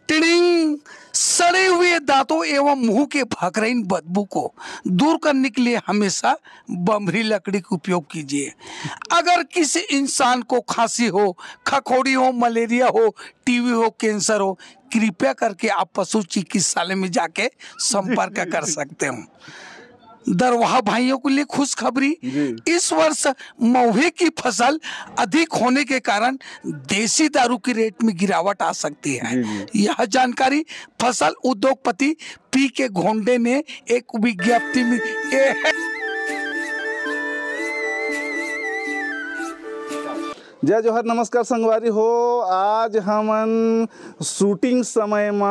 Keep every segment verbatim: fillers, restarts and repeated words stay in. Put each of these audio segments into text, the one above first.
टिड़िंग, सड़े हुए दांतों एवं मुंह के भकरइन बदबू को दूर करने के लिए हमेशा बमरी लकड़ी का उपयोग कीजिए। अगर किसी इंसान को खांसी हो, खखोड़ी हो, मलेरिया हो, टीबी हो, कैंसर हो, कृपया करके आप पशु चिकित्सालय में जाके संपर्क कर सकते हो। दरवाहा भाइयों के लिए खुशखबरी, इस वर्ष महुए की फसल अधिक होने के कारण देसी दारू की रेट में गिरावट आ सकती है। यह जानकारी फसल उद्योगपति पी के घोंडे ने एक विज्ञप्ति में के जय जोहार, नमस्कार संगवारी हो। आज हमन शूटिंग समय म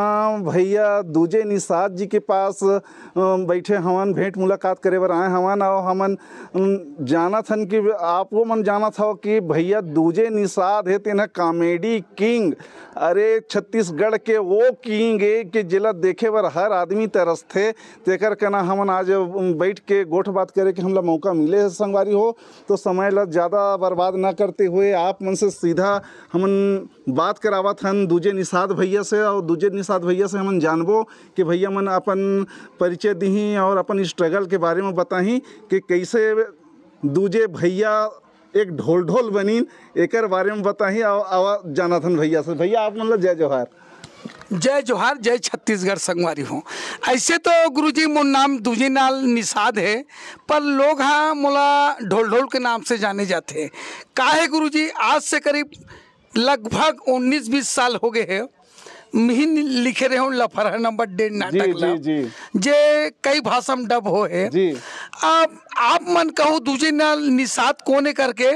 भैया दूजे निषाद जी के पास, अ, बैठे हवन, भेंट मुलाकात करे बर आए हवन। और हमन, अम, जानत हन कि आपो मन जानत हव कि भैया दूजे निषाद हे, तेन ह कॉमेडी किंग। अरे, छत्तीसगढ़ के वो किंग ए कि जेला देखे बर हर आदमी तरसथे। तेकर कना हमन आज, अम, बैठ के गोठ बात करे के हमला मौका मिले हे संगवारी हो। तो समय ला ज़्यादा बर्बाद ना करते हुए आप मन से सीधा हमन बात करावत हन दूजे निषाद भैया से। और दूजे निषाद भैया से हमन जानबो कि भैया मन अपन परिचय दिही और अपन स्ट्रगल के बारे में बताही कि कैसे दूजे भैया एक ढोल ढोल बनीन, एकर बारे में बताही। और आवा जानत हन भैया से। भैया, आप मन ला जय जोहार। जय जोहार, जय छत्तीसगढ़ संगवारी हो। ऐसे तो गुरुजी मोर नाम दूजे नाल निषाद हे, पर लोग हा मोला ढोल ढोल के नाम से जाने जाथे। का हे गुरुजी, आज से करीब लगभग उन्नीस बीस साल हो गए हे, मिही लिखे रहे हूँ लफरहा नंबर डेढ़ नाटक जी, ला, जी, जी। जे कई भाषा में डब हो हे। जी। अब आप मन कहू दूजे नाल निषाद कोने करके,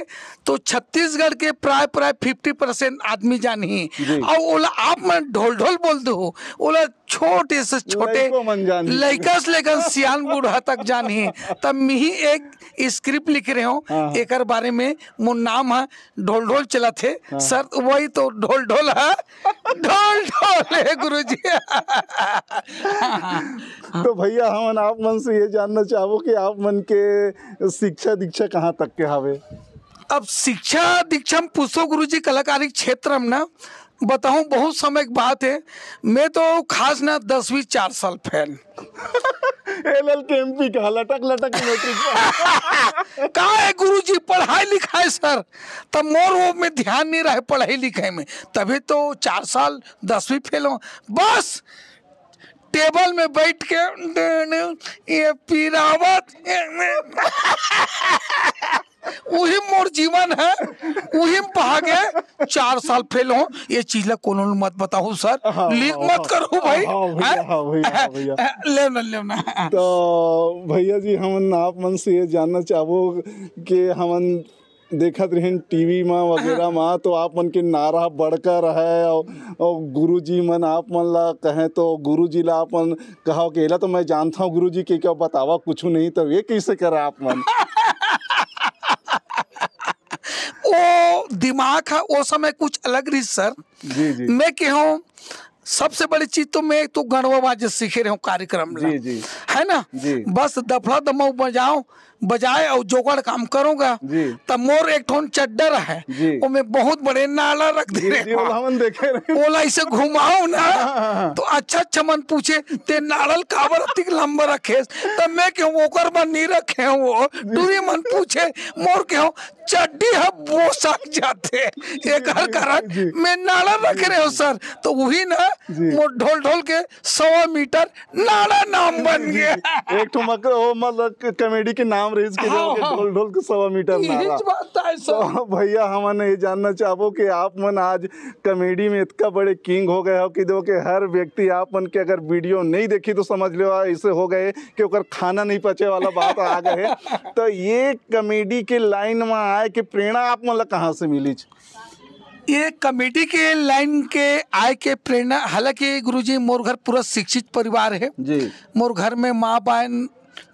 तो छत्तीसगढ़ के प्राय, प्राय फिफ्टी परसेंट आदमी जानही। जी। और ओला आप मन ढोल ढोल बोल दो, ओला छोटे से छोटे लइको मन जानही। लइका से लेकर सियान बूढ़ा तक जानही। तब मिही एक स्क्रिप्ट लिख रहे हो, हाँ, हाँ। एकर बारे में, मोर नाम है ढोल ढोल चलत हे। हाँ। सर, वही तो ढोल ढोल है, ढोल ढोल है गुरुजी। तो भैया, हमन आप मन से ये जानना चाहबो कि आप मन के शिक्षा दीक्षा कहाँ तक के हवे? अब शिक्षा दीक्षा में पूछो गुरुजी, कलाकारी क्षेत्र में ना बताऊं, बहुत समय की बात है, मैं तो खास ना दसवीं चार साल फेल। ए ललके एमपी का लटक लटक के मैट्रिक पास। का है गुरुजी, पढ़ाई लिखाई सर, तब मोर वो में ध्यान नहीं रहे पढ़ाई लिखाई में, तभी तो चार साल दसवीं फेल हो। बस टेबल में बैठ के ये पीरावत उही मोर जीवन है, उही में भागे। चार साल फेल हो, ये चीज ला कोनो ल मत बताहू सर, हाँ, लीक हाँ, मत हाँ, करो भाई। हाँ, भैया, हैं? हाँ, भैया, हाँ, भैया। ले ना, ले ना। तो भैया जी, हमन आप मन से ये जानना चाहबो कि हमन देखत रहेन टीवी मा वगैरह मा, तो आप मन के नारा बड़का रहे, और, और गुरुजी मन आप मन ला कहें, तो गुरुजी ला आप मन कहा कि एला तो मैं जानता हूँ गुरुजी, के क्या बतावा कुछ नहीं, तो ये कैसे करा आप मन? वो दिमाग है, वो समय कुछ अलग रही सर। जी, जी। मैं कहूँ, सबसे बड़ी चीज तो मैं तो गणवा बाजे सीखे रहे हूँ कार्यक्रम ला, जी, जी। है ना? जी। बस दफड़ा दमाऊ बजाओ, बजाए और जोगड़ काम करूंगा। जी। तब मोर एक ठोन चड्डर है, जी। ओमे बहुत बड़े नाला रख दे जी, रहे जी, हैं। ओला हमन देखे रहे। ओला ऐसे घुमाओ ना, हाँ, हाँ, हाँ। तो अच्छा अच्छा मन पूछे, "ते नाड़ल काबर अतिक लंबा रखेस?" तब मैं कहूँ, "ओकर बर नहीं रखे हूँ वो।" जी। टूरी मन पूछे, मोर कहूँ, चड्डी ह बोसक जाथे, एकर कारण जी। मैं नाला रख रहे हो सर। तो वही ना, जी। मोर ढोल ढोल के सवा मीटर नाला नाम बन गया। एक ठो मक-, वो मतलब क-, कॉमेडी के नाम रहीस के हाँ, जो कि हाँ। ढोल ढोल के सवा मीटर यही नाला। बात है सर। तो भैया, हमन ये जानना चाहबो कि आप मन आज कॉमेडी में इतना बड़े किंग हो गए हो कि जो कि हर व्यक्ति आप मन के अगर वीडियो नहीं देखी तो समझ लो, ऐसे हो गए कि ओकर खाना नहीं पचे वाला बात आ गए। तो ये कॉमेडी के लाइन में आए के प्रेरणा आप मन ला कहाँ से मिली? ये कॉमेडी के लाइन के आए के प्रेरणा, हालांकि गुरुजी, मोर घर पूरा शिक्षित परिवार है। जी। मोर घर में माँ बहन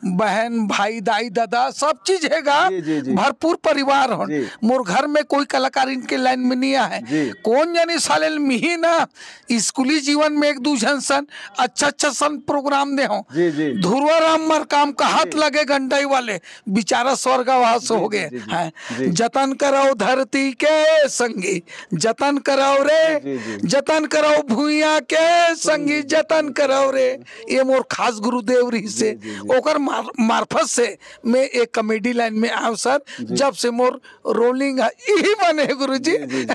बहन, भाई, दाई, दादा, सब चीज हे गा। जी, जी, जी। भरपूर परिवार हो। जी। मोर घर में कोई कलाकार इनके लाइन में नहीं आए। जी। कोन जनी साले ल मिही ना, स्कूली जीवन में एक दू झन सन अच्छा अच्छा सन प्रोग्राम दे हो। जी, जी। धुरवा राम मरकाम का हाथ जी। लगे गंडई वाले, बेचारा स्वर्गवास जी, हो जी, गए जी, जी। हैं। जी। जतन करव धरती के संगी, जतन करव रे, जी, जी। जतन करव भुइयां के संगी, जतन करव रे। ये मोर खास गुरुदेव रहिसे। जी, जी, जी। ओकर मार-, मार्फत से मैं एक कॉमेडी लाइन में आव सर। जी। जब से मोर रोलिंग ह इही बने हे गुरुजी। जी, जी, जी।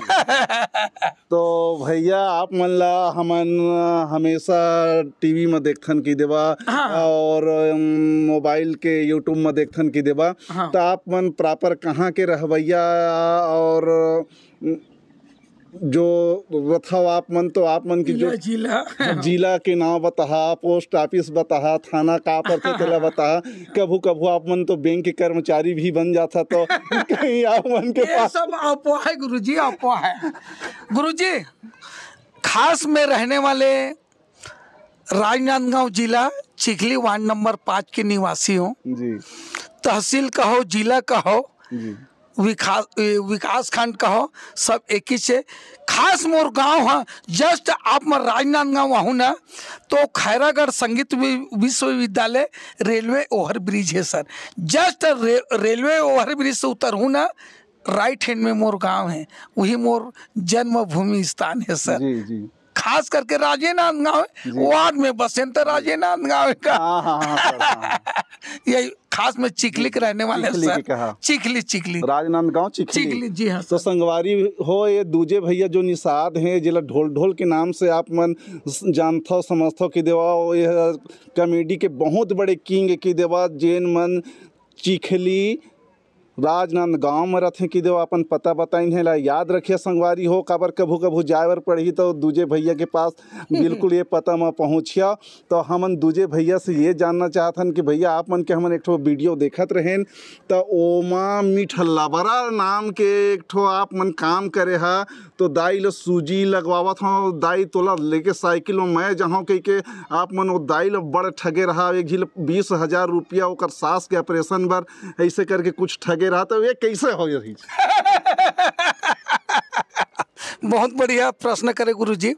तो भैया, आप मन ला हमन हमेशा टीवी में देखथन की देवा हाँ। और, अम, मोबाइल के YouTube में देखथन की देवा। हाँ। तो आप मन प्रॉपर कहाँ के रहवैया और, अम, जो रथव आप मन, तो आप मन की जो जिला, जिला। जिला के नाम बताहा, पोस्ट ऑफिस बताहा, थाना का पड़थे तेला बताहा। कभू कभू आप मन तो बैंक के कर्मचारी भी बन जाथा, तो कहीं आप मन के ये पास सब अफवाह है गुरुजी, अफवाह है। गुरुजी, खास में रहने वाले राजनांदगांव जिला, चिखली वार्ड नंबर पाँच के निवासी हूँ। जी। तहसील कहो, जिला कहो, जी। विकास, ए, विकास खंड कहो, सब एक ही से। खास मोर गांव ह, जस्ट आप मन राजनांदगांव आहू ना, तो खैरागढ़ संगीत वि-, विश्वविद्यालय, रेलवे ओवर ब्रिज है सर। जस्ट रे-, रेलवे ओवर ब्रिज से उतरहू ना, राइट हैंड में मोर गांव है, वही मोर जन्मभूमि स्थान है सर। जी, जी। खास करके राजेनांदगांव जी। वार्ड में बसेन, तो राजेनांदगांव का। हाँ, हाँ, हाँ, सर, हाँ। यही खास में चिखली के रहने वाले हैं, चिखली सर। के कहा। चिखली, चिखली। राजनांदगांव चिखली। चिखली, जी हाँ, तो सर। संगवारी हो, ये दूजे भैया जो निषाद हैं, जिला ढोल ढोल के नाम से आप मन जानथो, समझथो कि देवा, वो ये कॉमेडी के बहुत बड़े किंग की देवा, जेन मन चिखली राजनांदगांव में रथे कि देवा, अपन पता बताइन हे ला याद रखिया संगवारी हो, काबर कभू कभू जाए बर पड़ही तो दूजे भैया के पास बिल्कुल ये पता म पहुँचिया। तो हमन दूजे भैया से ये जानना चाहथन कि भैया, आप मन के हमन एक ठो वीडियो देखत रहेन, तो ओमा मिठलबरा नाम के एक ठो आप मन काम करे हा, तो दाई ल सूजी लगवावत हव, दाई तोला लेके साइकिल में मैं जाहूं कहिके आप मन वो दाई ल बड़ ठगे रहा, एक झिल बीस हजार रुपया ओकर सास के ऑपरेशन बर ऐसे करके कुछ ठगे रहा, तो ये कैसे हो रही? बहुत बढ़िया प्रश्न करे गुरुजी।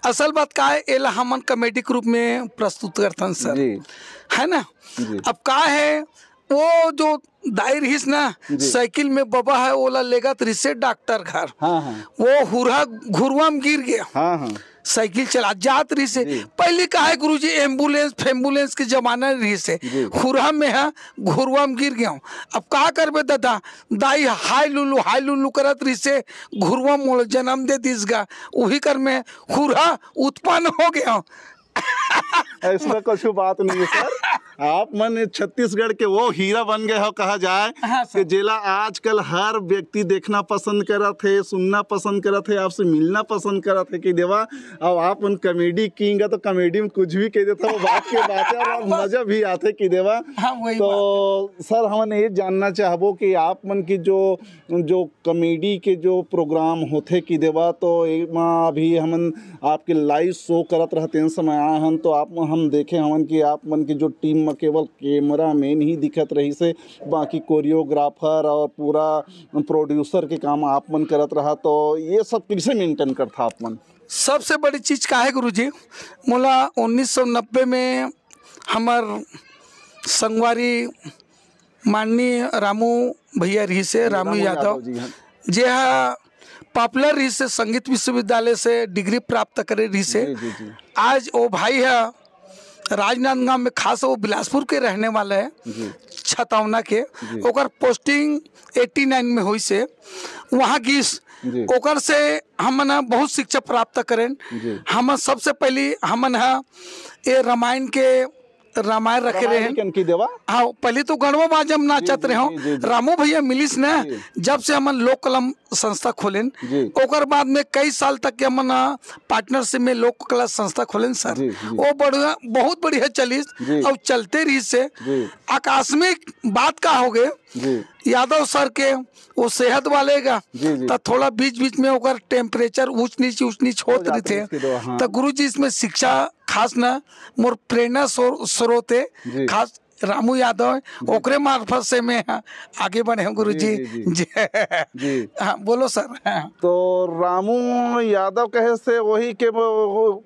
असल बात का है, एला हमन कॉमेडी के रूप में प्रस्तुत करथन सर, जी। है ना? जी। अब का है, वो जो दाई रहिस ना, जी। साइकिल में बबा है, ओला लेगत रहिसे डॉक्टर घर। हाँ, हाँ। वो हुरहा घुरुआ में गिर गया। हाँ, हाँ। साइकिल चला जात रहिसे। जी। पहले का है गुरुजी, एम्बुलेंस फेम्बुलेंस के जमाना रहिसे। जी। हुरहा में है, घुरुआ में गिर गया। अब का करबे दादा, दाई हाय लुलु, हाय लुलु करत रहिसे, घुरुआ मोला जन्म दे दिस गा। उही कर में हुरहा उत्पन्न हो गया। ऐसा कुछ बात नहीं है सर। आप मन छत्तीसगढ़ के वो हीरा बन गए हो कहा जाए हाँ सर। कि जेला आजकल हर व्यक्ति देखना पसंद करत है, सुनना पसंद करत है, आपसे मिलना पसंद करत है कि देवा, अब आप मन कॉमेडी किंग है तो कॉमेडी में कुछ भी कह देता, वो बात के बात है और मजा भी आते कि देवा। हाँ, वही तो बात है। सर, हमन ये जानना चाहबो कि आप मन की जो, जो कॉमेडी के जो प्रोग्राम होथे कि देवा, तो एमा अभी हमन आपके लाइव शो करत रहतेन समय आए हन, तो आप, हम देखे हवन कि आप मन के जो टीम में केवल कैमरामैन ही दिखत रहिसे, बाकी कोरियोग्राफर और पूरा प्रोड्यूसर के काम आप मन करत रहा, तो ये सब कैसे मेंटेन करथा आप मन? सबसे बड़ी चीज का है गुरुजी, मोला उन्नीस सौ नब्बे में हमर संगवारी माननीय रामू भैया रहिसे, जी, रामू रामू यादव, यादव जी, हाँ। जे हा पॉपुलर रहिसे, संगीत विश्वविद्यालय से डिग्री प्राप्त करे रहिसे। जी, जी, जी। आज वो भाई है राजनांदगांव में, खास वो बिलासपुर के रहने वाला है, जी। छतौना के। जी। ओकर पोस्टिंग एटी नाइन में होइसे, वहाँ गिस। जी। ओकर से हमन ह बहुत शिक्षा प्राप्त करेन। जी। हमन सबसे पहली हमन ह ये रामायण के रामायण रखे रहे रामायण हैं। कन की देवा? हाँ, पहले तो गणवा बाजा में नाचत जी, जी, रहे हो। जी, जी, जी। रामू भैया मिलिस ना, जी। जब से हमन लोक कला संस्था खोलेन, जी। ओकर बाद में कई साल तक के हमन, आ, पार्टनरशिप में लोक कला संस्था खोलेन सर। जी, जी। वो बढ़िया, बहुत बढ़िया चलिस, जी। और चलते रहिसे। जी। आकस्मिक बात का हो गए, जी। यादव सर के वो सेहत वाले का, जी, जी। त थोड़ा बीच बीच में ओकर टेम्परेचर ऊंच नीच, ऊंच नीच हो होत जाते रहिथे। इसके दवा, हाँ। त गुरुजी इसमें शिक्षा खास ना मोर प्रेरणा स्रो-, स्रोत है, जी। खास रामू यादव हे, ओकरे मार्फत से मैं ह आगे बढ़े हूँ गुरुजी। जी, जी, जी। जी। जी। हाँ, बोलो सर। हाँ। तो रामू यादव कहे से वही के वो, वो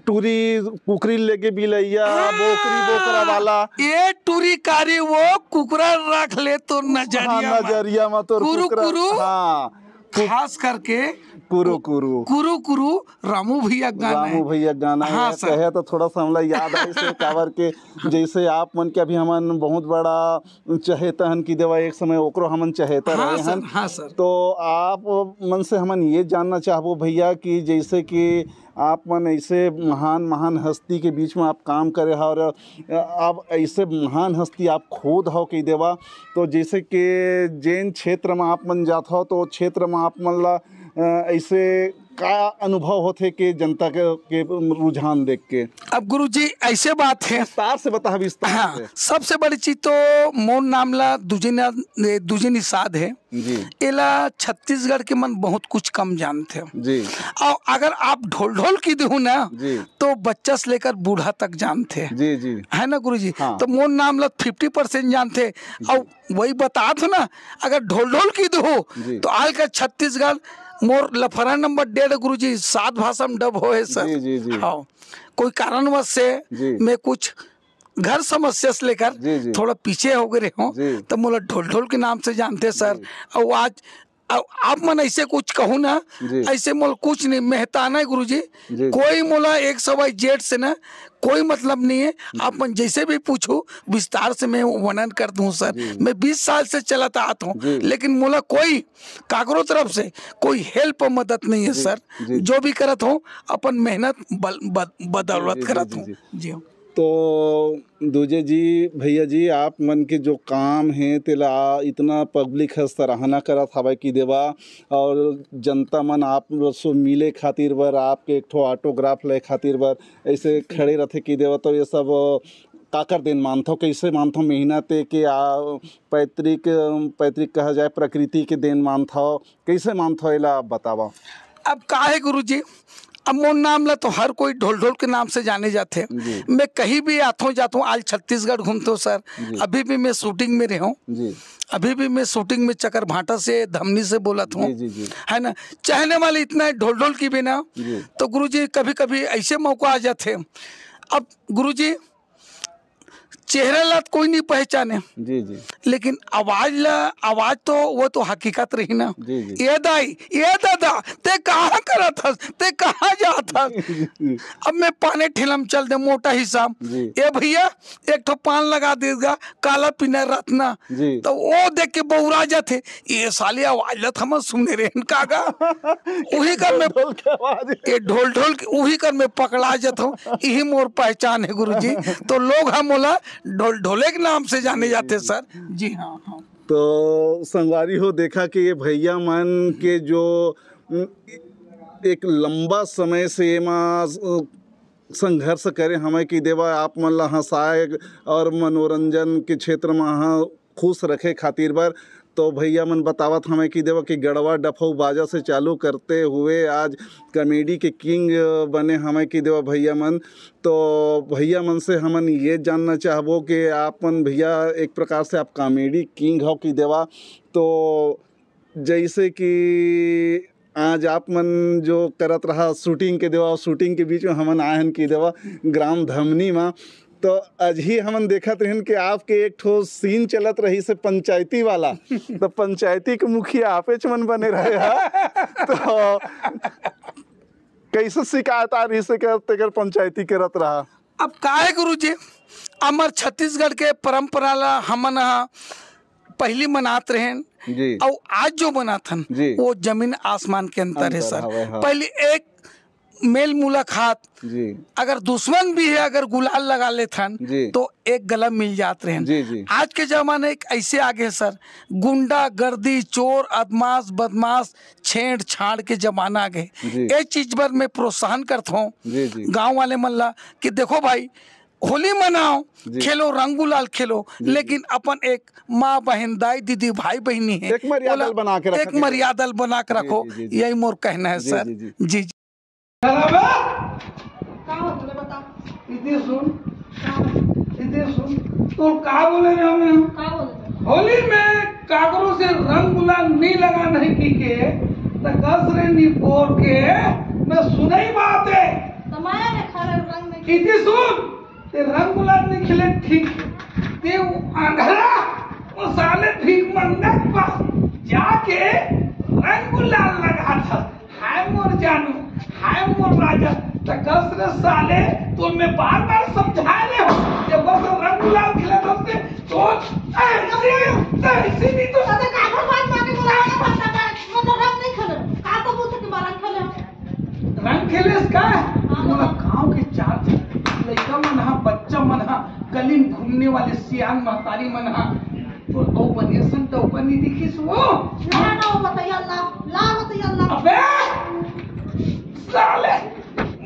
टूरी कुकरी लेके बिलैया, हाँ। बोकरी बोकरा वाला। ये टूरी कारी वो कुकरा रख ले तो नजरिया हाँ, मा। नजरिया मा तो कुरु, कुकरा, कुरु। हाँ। कु-, खास करके कुरु, कुरु। कुरु, कुरु रामू भैया के गाना रामू है। भैया के गाना हाँ, है, सर। कहे तो थोड़ा सा हमला याद आइस हे, काबर के जैसे आप मन के अभी हमन बहुत बड़ा चहेता हन कि देवा, एक समय ओकरो हमन चहेता हाँ, रहे सर, हन। हाँ, सर। तो आप मन से हमन ये जानना चाहबो भैया कि जैसे कि आप मन ऐसे महान, महान हस्ती के बीच में आप काम करे हव और आप ऐसे महान हस्ती आप खुद हव कि देवा, तो जैसे कि जेन क्षेत्र में आप मन जात हव, तो क्षेत्र में आप मन ला, अ, ऐसे का अनुभव होथे के जनता के, के रुझान देख के? अब गुरुजी, ऐसे बात है। विस्तार से बता, विस्तार हाँ, से। सबसे बड़ी चीज तो मोर नाम ला दूजे ना-, दूजे निषाद है। जी। एला छत्तीसगढ़ के मन बहुत कुछ कम जानथे। जी। और अगर आप ढोल ढोल की देहू ना, जी। तो बच्चा से लेकर बूढ़ा तक जानथे। जी, जी। है ना गुरुजी? हाँ। तो मोर नाम ला फिफ्टी परसेंट जानथे। जी। और वही बतात हो ना, अगर ढोल ढोल की देहू, जी। तो आल का छत्तीसगढ़ मोर लफड़ा नंबर डेढ़ गुरुजी, सात भाषा में डब होए सर। जी, जी, जी। हाँ। कोई कारणवश से जी। मैं कुछ घर समस्या से लेकर जी, जी। थोड़ा पीछे हो गए हूँ, जी। तो मोला ढोल ढोल के नाम से जानते सर। जी। और आज, अब आप मन ऐसे कुछ कहू ना, जी। ऐसे मोला कुछ नहीं मेहताना है गुरुजी। जी, जी। कोई मोला एक्स वाई जेड से ना कोई मतलब नहीं है। जी। आप मन जैसे भी पूछू, विस्तार से मैं वर्णन कर दूं सर। जी। मैं बीस साल से चलत आत हूँ, जी। लेकिन मोला कोई काकरो तरफ से कोई हेल्प मदद नहीं है जी, सर। जी। जो भी करत हूँ, अपन मेहनत बल-, बद-, बदौलत जी, जी, करत जी, हूँ। जी। जी। तो दूजे जी, भैया जी, आप मन के जो काम हे, तेला इतना पब्लिक ह सराहना करत हवय कि देवा, और जनता मन आप सो मिले खातिर बर, आपके एक ठो ऑटोग्राफ ले खातिर बर ऐसे खड़े रथे कि देवा, तो ये सब काकर देन मानथव, कैसे मानथव? मेहनत के आ, पैतृक, पैतृक कहा जाए, प्रकृति के देन मानथव, कैसे मानथव, एला आप बतावा। अब का है गुरुजी, अब मोर नाम ला तो हर कोई ढोल ढोल के नाम से जाने जाथे। जी। मैं कहीं भी आथों जाथों, आज छत्तीसगढ़ घूमथों सर, जी। अभी भी मैं शूटिंग में रहूं, जी। अभी भी मैं शूटिंग में चकरभाटा से, धमनी से बोलत हूँ, जी, जी, जी। है ना, चाहने वाले इतना है ढोल ढोल की भी ना। जी। तो गुरुजी कभी कभी ऐसे मौका आ जाथे। अब गुरुजी चेहरा ला तो कोई नहीं पहचाने, जी, जी। लेकिन आवाज ला, आवाज तो वो तो हकीकत रही ना। जी, जी। ए दाई, ए दादा, ते कहाँ करत हस, ते कहाँ जात हस? जी, जी। अब मैं पाने ठेला में चल दे, मोटा हिसाब, जी। ए भैया, एक ठो पान लगा देगा, काला पीना रत्ना। जी। तो वो देख के बौरा जाथे, ये साले आवाज ला तो हमन सुने रहेन का गा। उही कर में ढोल के आवाज। ये ढोल ढोल के, उही कर में पकड़ा जात हूँ, यही मोर पहचान है गुरुजी। तो लोग हम मोला ढोल ढोले के नाम से जाने जाते सर। जी हाँ, हाँ। तो संगवारी हो, देखा कि ये भैया मन के जो, उम, एक लंबा समय से एमा, अ, संघर्ष करे हवय कि देवा आप मन ला हंसाए और मनोरंजन के क्षेत्र म ह खुश रखे खातिर बर। तो भैया मन बतावत हवय कि देवा कि गड़वा डफऊ बाजा से चालू करते हुए आज कॉमेडी के किंग बने हवय कि देवा भैया मन। तो भैया मन से हमन ये जानना चाहबो कि आप मन भैया एक प्रकार से आप कॉमेडी किंग हो कि देवा, तो जैसे कि आज आप मन जो करत रहा शूटिंग के देवा, शूटिंग के बीच में हमन आए हन कि देवा ग्राम धमनी मा, तो अजही हमन देखत रहन कि आपके एक ठो सीन चलत रहिस हे पंचायती वाला, तो पंचायती के मुखिया आपेच मन बने रहे हा। तो कैसे शिकायत आ रहिस हे कि तेकर पंचायती करत रहा? अब का हे गुरुजी, हमर छत्तीसगढ़ के परंपरा ला हमन ह पहिली मनात रहेन, जी। अउ आज जो मनाथन, जी। वो जमीन आसमान के अंतर हे अंतर सर। हवय, हाँ। पहिली एक मेल मुलाकात, जी। अगर दुश्मन भी हे, अगर गुलाल लगा लेथन, जी। तो एक गला मिल जात रहेन। जी, जी। आज के जमाना एक ऐसे आगे हे सर, गुंडा गर्दी, चोर, अदमाश, बदमाश, छेड़ छाड़ के जमाना आगे। जी। ए चीज बर मैं प्रोत्साहन करथों जी, जी। गांव वाले मन ला कि देखो भाई, होली मनाओ, जी। खेलो, रंग गुलाल खेलो, जी, जी। लेकिन अपन एक माँ बहन, दाई दीदी, भाई बहिनी हे, एक मर्यादा ओला बना के रखो, एक मर्यादा बना के जी, रखो, जी, जी, जी। यही मोर कहना हे जी, सर। जी, जी। जी, जी। का होत ले बता? इति सुन, इति सुन। तो का बोले रहे हमें? का बोले रहे? होली में काकरो से रंग गुलाल नहीं लगा नहीं की के, त कस रे निपोर के, मैं सुनई बात है। त माया ने खा रहे रंग नहीं। इति सुन, ते रंग गुलाल नहीं खिले ठीक, ते वो अंधरा, वो साले भीख मंगत पास जाके रंग गुलाल लगा था। हाय मोर जानू, हाय मोर राजा, त कस रे साले, तो मैं बार बार समझा रहे हो, जब बस रंग गुलाल खिला दो से, तो ऐसे, ऐसे नहीं तो। अबे काकर बात माने बोला है, बात का, मतलब रंग नहीं खेले, का तो पूछे कि रंग खेले हो? रंग खेले इसका? हाँ, बोला, हाँ। गांव के चार लड़का मन हा, बच्चा मन हा, गली में घूमने वाले सियान महतारी मन हा, तो अउ बने सन डौका नहीं दिखिस वो। ला, ला, बताइए ला, ला, बताइए ला। अबे! साले,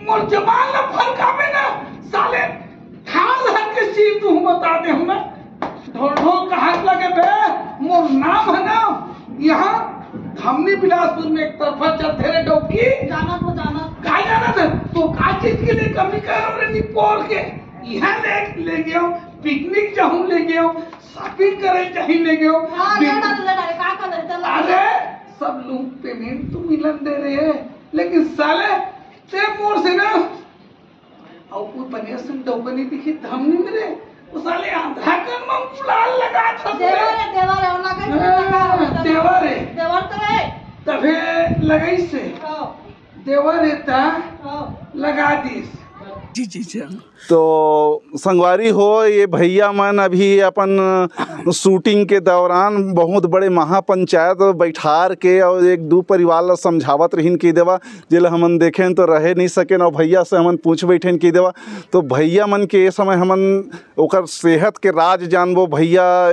मोर जबान ला फरकाबे ना, साले, ठाल हर के चीज तू बता दे हूँ ना। ढोल ढोल कहाँ लगे बे? मोर नाम है ना, यहाँ धमनी बिलासपुर में एक तरफा चलते रे डौकी। जाना तो जाना। का जाना था? तो का चीज के लिए कमी करो रे निपोर के? यहाँ ले, ले गयो, पिकनिक जाऊँ ले गयो, शॉपिंग करे जाही ले गयो। हाँ, ले बिल- डाल, ले डाल, का कर ले, चल। अरे, सब लोग पेमेंट तो मिलन दे रहे हैं, लेकिन साले, ते मोर से ना, अउ कोई बनिया से डौका नहीं दिखी, धमनी में रे, वो साले आंध्रा कन में गुलाल लगा था। देवर है, देवर है, ओला कहीं हाँ, लगा है, देवर है। देवर तो है। तभे लगाई से। हाँ। देवर है ता हाँ। लगा दीस। जी, जी, जी। तो संगवारी हो, ये भैया मन अभी अपन शूटिंग के दौरान बहुत बड़े महापंचायत बैठार के और एक दू परिवार ला समझावत रहिन कि देवा, जेला हमन देखेन तो रहे नहीं सकेन, और भैया से हमन पूछ बैठेन कि देवा, तो भैया मन के ये समय हमन ओकर सेहत के राज जानबो। भैया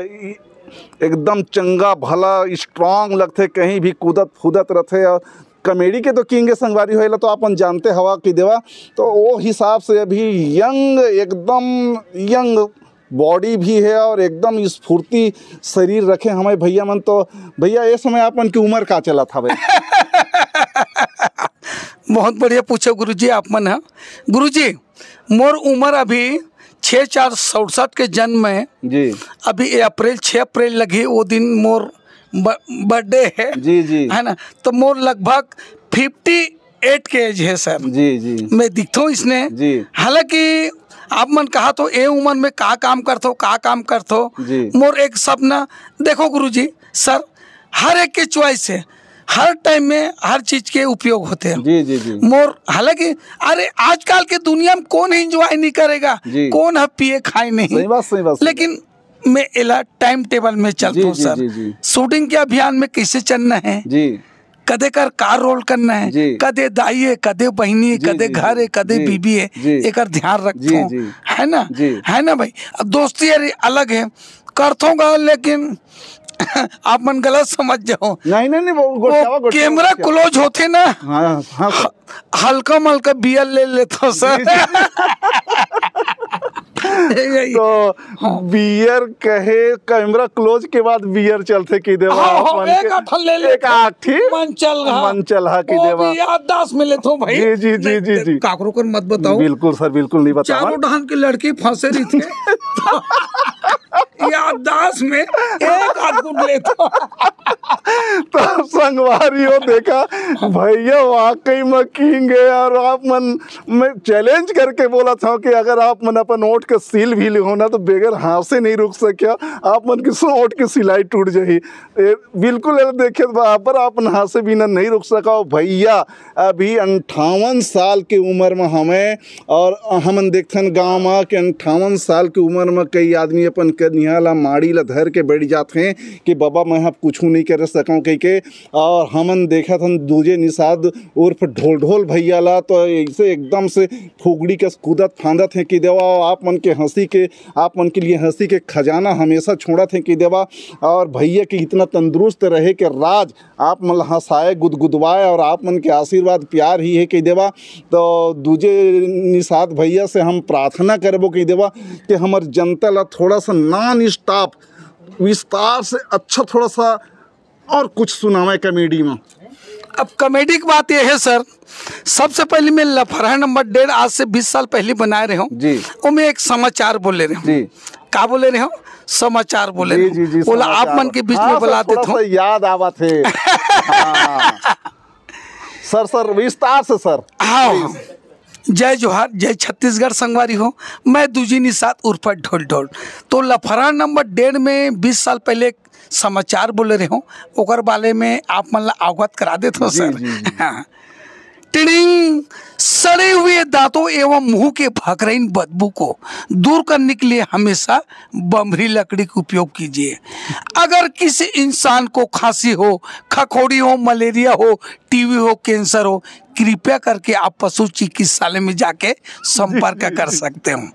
एकदम चंगा भला स्ट्रांग लगथे, कहीं भी कूदत फूदत रथे और कॉमेडी के तो किंग है संगवारी हो, एला तो अपन जानते हवा कि देवा। तो वो हिसाब से अभी यंग, एकदम यंग बॉडी भी है और एकदम स्फूर्ति शरीर रखे हमें भैया मन। तो भैया, ये समय आप मन की उम्र का चलत हवे? बहुत बढ़िया पूछो गुरुजी आप मन ह। गुरुजी, मोर उम्र अभी छः चार सड़सठ के जन्म है। जी। अभी ये अप्रैल, छः अप्रैल लगी, वो दिन मोर ब-, बर्थडे है। जी, जी। है ना, तो मोर लगभग फिफ्टी एट के एज है सर। जी, जी। मैं दिखता हूँ इसने। जी। हालांकि आप मन कहा तो ए उम्र में का काम करथो, का काम करथो। जी। मोर एक सपना, देखो गुरुजी, सर, हर एक के चॉइस है, हर टाइम में हर चीज के उपयोग होते हैं। जी, जी, जी। मोर, हालांकि अरे आजकल के दुनिया में कौन एंजॉय नहीं करेगा, जी। कौन है पिए खाए नहीं। सही बात, सही बात, सही लेकिन बात। मैं एला टाइम टेबल में चलता जी, हूँ जी, सर। जी, जी। शूटिंग के अभियान में कैसे चलना है, जी। कदे कर का रोल करना है, जी। कदे दाई है, कदे बहिनी है, जी, कदे जी, घर जी। है, कदे जी, बीबी है, जी। एकर ध्यान जी, रखथों, जी। है ना? जी। है ना भाई? अब दोस्ती यारी अलग है, करथों गा, लेकिन आप मन गलत समझ जाओ। नहीं, नहीं, नहीं, वो वो गोठियावा, गोठियावा, कैमरा गोठियावा। क्लोज होथे ना, हाँ, हाँ, सर। ह-, हल्का मलका बियर ले लेथों सर। जी, जी। यही। तो हाँ। बियर कहे, कैमरा क्लोज के बाद बियर चलथे कि देवा, हाँ, आप हाँ, मन एक के आठ ले लेथों। एक आठ ही मन चल रहा। मन चल रहा कि वो देवा। भी याददाश्त में लेथों भाई। जी, जी, जी, नहीं, जी, देख, जी। काकरो कर मत बताओ। बिल्कुल सर, बिल्कुल नहीं बताओ। चारों डहान के लड़के फंसे रहिथे। याददाश्त में एक आध गुट लेथों। तो संगवारी हो, देखा भैया वाकई में किंग है। और आप मन, मैं चैलेंज करके बोलत हूँ कि अगर आप मन अपन ओठ के सील भी लिहो ना, तो बगैर हाँसे नहीं रुक सके, आप मन के सो ओठ के सिलाई टूट जाही। ए, बिल्कुल, ये देखे बराबर आप हाँसे बिना नहीं रुक सका हो भैया। अभी अंठावन साल के उम्र में हमें और हमन देखथन गांव म के अंठावन साल के उमर म कई आदमी अपन कनिहा ला, माड़ी ला धर के बैठ जात हें कि बबा, मैं ह कुछु नइ कर सकंव कहि के। और हमन देखत हन दूजे निषाद उर्फ ढोल ढोल भैया ला, तो ऐसे एकदम से फुगड़ी कस कूदत फांदत हें कि देवा, आप मन के हंसी के, आप मन के लिए हंसी के खजाना हमेशा छोड़त हें कि देवा। और भैया के इतना तंदुरुस्त रहे के राज आप मन ल हंसाए, गुदगुदवाए और आप मन के आशीर्वाद, प्यार ही हे कहि देवा। तो दूजे निषाद भैया से हम प्रार्थना करबो कहि देवा कि हमर जनता ला थोड़ा सा नॉन स्टॉप विस्तार से अच्छा थोड़ा सा और कुछ सुनावे कॉमेडी में। अब कॉमेडी की बात ये है सर, सबसे पहले मैं लफरहा नंबर डेढ़ आज से बीस साल पहले बनाए रहे हूँ। जी। वो मैं एक समाचार बोले रहे हूँ। जी। का बोले रहे हो? समाचार बोले रहे हो। ओला आप मन के बीच में बुला देत हो। याद आवत है। सर, सर, विस्तार से सर। हाँ। जय जोहार, जय छत्तीसगढ़ संगवारी हो। मैं दूजी निषाद उर्फ ढोल ढोल। तो लफड़ा नंबर डेढ़ में बीस साल पहले एक समाचार बोले रहे हो, ओकर बारे में आप मन ला अवगत करा देत हो सर। हाँ। टिड़िंग, सड़े हुए दांतों एवं मुंह के भकरइन बदबू को दूर करने के लिए हमेशा बमरी लकड़ी का उपयोग कीजिए। अगर किसी इंसान को खांसी हो, खखोड़ी हो, मलेरिया हो, टीबी हो, कैंसर हो, कृपया करके आप पशु चिकित्सालय में जाके संपर्क कर सकते हो।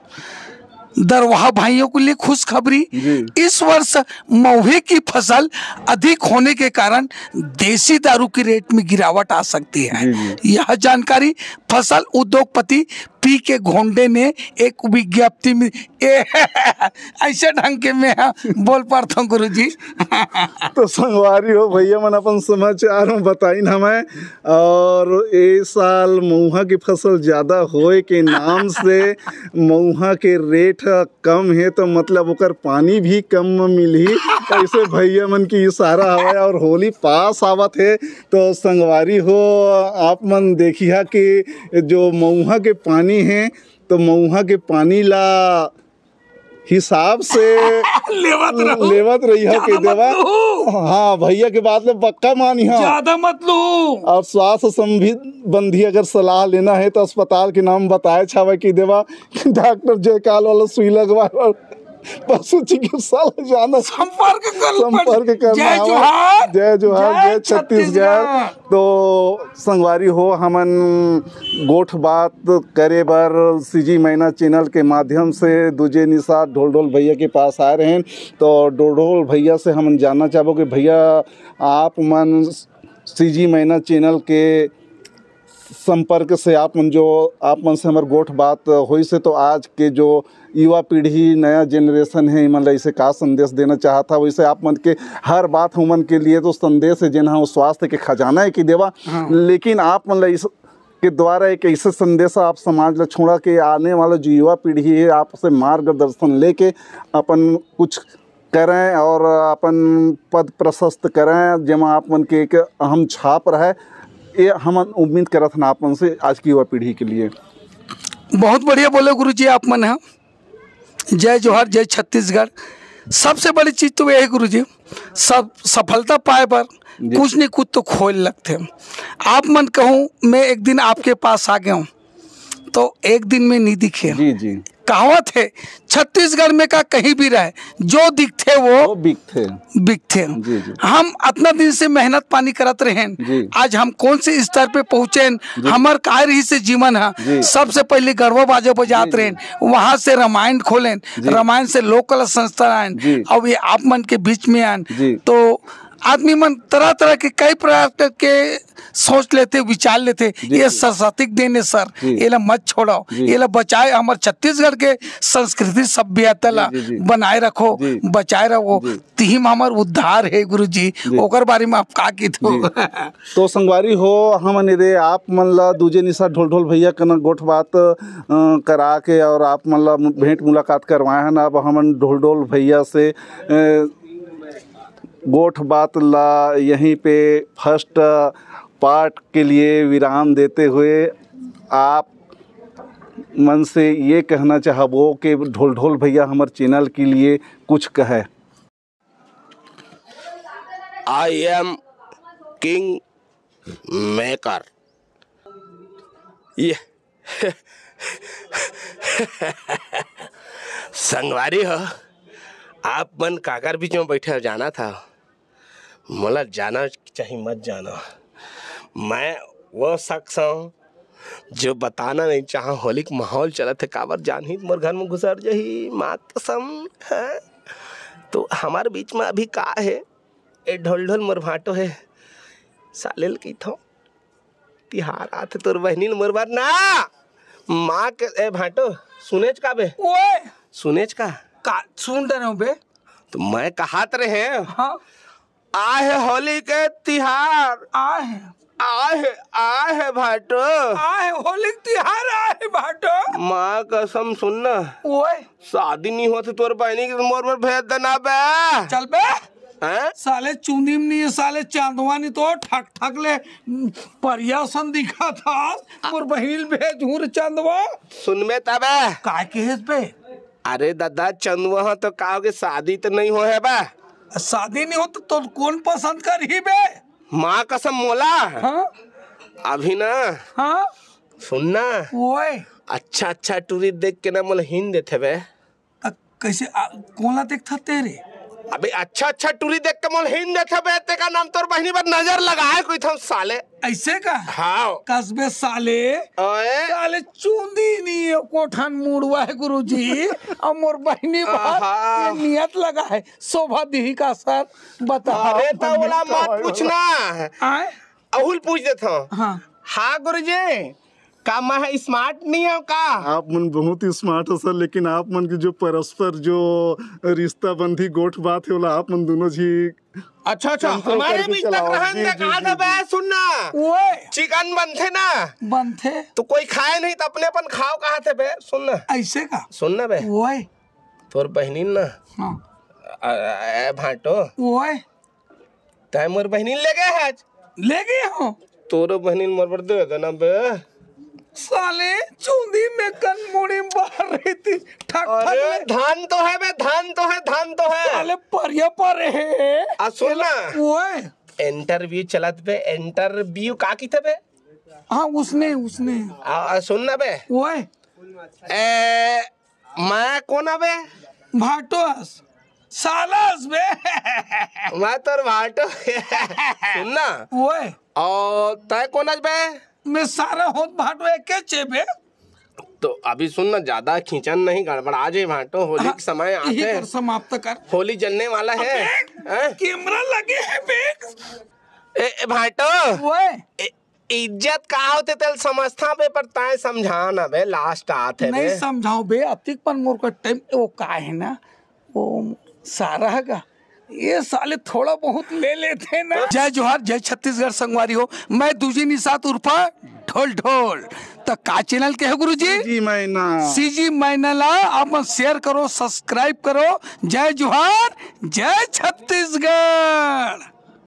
दरवाहा भाइयों के लिए खुशखबरी, इस वर्ष महुए की फसल अधिक होने के कारण देसी दारू की रेट में गिरावट आ सकती है। यह जानकारी फसल उद्योगपति पी के घोंडे ने एक विज्ञप्ति में, ए, ऐसे ढंग के मैं बोल पाता हूँ गुरु जी। तो संगवारी हो, भैया मन अपन समाचार में बताइन हमें, और ए साल महुआ की फसल ज्यादा होए के नाम से महुआ के रेट ह कम हे, तो मतलब ओकर पानी भी कम म मिलही, ऐसे भैया मन की इशारा हवय। और होली पास आवत हे, तो संगवारी हो, आप मन देखिहा कि जो महुआ के पानी हे, तो महुआ के पानी ला हिसाब से लेवत रहो। लेवत रहिया के देवा। हाँ, भैया के बात में पक्का मानिहा। ज्यादा मत लो। और स्वास्थ्य संबंधी अगर सलाह लेना है तो अस्पताल के नाम बताए छावे कि देवा, डॉक्टर जयकाल वाला सुई लगवाए, पशु चिकित्सालय जाना, संपर्क कर, संपर्क करना। जय जोहार। जय जोहार, जय छत्तीसगढ़। तो संगवारी हो, हमन गोठ बात करे बर सीजी मैना चैनल के माध्यम से दूजे निषाद ढोलढोल भैया के पास आए रहेन। तो ढोलढोल भैया से हमन जानना चाहबो कि भैया, आप मन सीजी मैना चैनल के संपर्क से आप मन जो, आप मन से हमर गोठ बात होइस हे, तो आज के जो युवा पीढ़ी, नया जनरेशन है, इमन ला इसे का संदेश देना चाहत हा? वैसे आप मन के हर बात हमन के लिए तो संदेश है, जेन हा वो स्वास्थ्य के खजाना है कि देवा। हाँ। लेकिन आप मन ला इस के द्वारा एक ऐसे संदेश आप समाज ला छोड़ा के आने वाला जो युवा पीढ़ी है, आप से मार्गदर्शन लेके अपन कुछ करें और अपन पद प्रशस्त करें, जेमा आप मन के एक अहम छाप रहे। ये हम उम्मीद करत हन आप मन से आज की युवा पीढ़ी के लिए। बहुत बढ़िया बोले गुरु जी आप मन ह। जय जोहार, जय छत्तीसगढ़। सबसे बड़ी चीज तो यही गुरु जी, सब सफलता पाए बर जी। कुछ नहीं कुछ तो खोए लगथे। आप मन कहूँ, मैं एक दिन आपके पास आ गया हूँ, तो एक दिन में नहीं दिखे। जी, जी। कहावत है, छत्तीसगढ़ में का कहीं भी रहे, जो दिखथे वो वो बिकथे। बिकथे। जी, जी। हम अतना दिन से मेहनत पानी करत रहेन, जी। आज हम कौन से स्तर पे पहुँचेन, जी। हमर काय रहिस हे जीवन ह। जी। सबसे पहले गढ़वा बाजा बजात जी, जी। रहेन, वहाँ से रामायण खोलेन, जी। रामायण से लोक कला संस्था आयन, जी। अब ये आप मन के बीच में आयन, जी। तो आदमी मन तरह तरह के कई प्रकार के सोच लेथे, विचार लेथे। जी, ये जी। सरस्वती के देन हे सर, जी। ये ला मत छोड़ो, जी। ये ला बचाए, हमर छत्तीसगढ़ के संस्कृति सभ्यता ला जी, जी, जी। बनाए रखो, जी। बचाए रखो। जी। तिही म हमर उद्धार हे गुरु जी, जी। ओकर बारे में आप का किथो? जी। तो संगवारी हो, हमन एदे आप मन ला दूजे निशा ढोल ढोल भैया कना गोठ बात, अ, करा के और आप मन ला भेंट मुलाकात करवाए हन। अब हमन ढोल ढोल भैया से, अ, गोठ बात ला यहीं पे फर्स्ट पार्ट के लिए विराम देते हुए आप मन से ये कहना चाहबो कि ढोल ढोल भैया हमर चैनल के लिए कुछ कहे। I am king maker। ये संगवारी हो, आप मन काकर बीच में बैठे हो, जाना था? मोला जाना चाही, मत जाना। मैं वो शख्स हूँ जो बताना नहीं चाहा, होली के माहौल चलत हे, काबर जानही त मोर घर में घुसर जाही, माँ कसम है। तो हमारे बीच में अभी का है, ए ढोल ढोल मोर भांटो है, साले ल कहिथो, तिहार आथे तोर बहिनी ल मोर बर ना। माँ के, ए भांटो, सुनेच का बे? ओए! सुनेच का? का सुन डरे हो बे? तो मैं कहात रहे, हाँ। आहे होली के तिहार। आहे। आहे, आहे भांटो। आहे होली के तिहार, आहे भांटो। माँ कसम, सुन ना। ओए। शादी नहीं होत हे तोर बहिनी के, मोर बर भेज देना बे। चल बे। हैं? साले चूंदी में नहीं हे, साले चांदवा नहीं तो ठक ठक ले परिया सन दिखा था। मोर बहिनी ल भेज हूँ रे चांदवा। सुन बे तबे। काय कहेस बे? अरे दादा, चंदवा ह तो का होगे, शादी तो नहीं होहे बे। शादी नहीं होत तो कौन पसंद करही बे? माँ कसम मोला। हाँ? अभी ना। हाँ? सुन ना। ओए। अच्छा अच्छा टूरी देख के ना मोला हीन देथे बे। अ, कैसे, आ, कोन ला देखथस तेरे? अबे अच्छा अच्छा टूरी देख के मोला हीन देथे बे, तेकर नाम तोर बहिनी बर नजर लगाए कोई था साले। ऐसे का? हाँ। कस बे साले। ओए। साले चूंदी नहीं हे, कोठन मुड़वा हे गुरुजी। अउ मोर बहिनी बर आहा। ये नियत लगा हे। शोभा दिही का सर? बताओ। अरे तो ओला मत पूछना। आए? अहू ल पूछ देथव। हाँ। हाँ गुरुजी, का मैं ह smart नहीं हूँ का? आप मन बहुत ही smart हो सर, लेकिन आप मन के जो परस्पर जो रिश्ता बंधी गोठ बात हे, ओला आप मन दोनों झी अच्छा, अच्छा, control हमारे करके बीच तक चलाओ। रहन जी, दे, जी, का जी, दबे, जी। सुन ना। ओए। चिकन बनथे ना। बनथे। तो कोई खाए नहीं तो अपने अपन खाओ कहा थे बे, सुन ना। ऐसे का? सुन ना बे। ओए। तोर बहिनी ना। हाँ। अ, अ, ए भांटो। ओए। तैं मोर बहिनी ले गए हस। ले गए हो? तोरो बहिनी मोर बर दे देना बे। साले चूंदी में कन मुड़ी बाहर रही थी। ठक ठक अरे ले। धन तो है बे, धन तो है, धन तो है। साले परिया पर हे। आ सुन ना। ओए। Interview चलत बे, interview का किथे बे? हाँ, उसने, उसने। आ, आ, सुन ना बे। ओए। ए, मैं कोन अबे? भाटो हस। साला हस बे। मैं तोर भाटो। सुन ना। ओए। और तय कोन हस बे? मैं सारा होत भाटो एके चे बे। तो अभी सुन ना, ज्यादा खींचन नहीं, गड़बड़ा जाए भाटो, होली हाँ, के समय यही आथे। कर, समाप्त कर। होली जलने वाला है। अबे, हैं? कैमरा लगे है बे। ए, ए भाटो। ओए। ए, इज्जत का होथे तेल समझथा बे, पर तय समझा ना बे, last आथे नहीं बे। समझाओ बे, अतिक पन मोर का टाइम वो का है ना, वो सारा है का, ये साले थोड़ा बहुत ले लेथे ना। जय जोहार, जय छत्तीसगढ़ संगवारी हो, मैं दूजी निषाद उर्फा ढोल ढोल। त का चैनल के हो गुरुजी? सीजी मैना। सीजी मैना ला आप मन share करो, subscribe करो। जय जोहार, जय छत्तीसगढ़।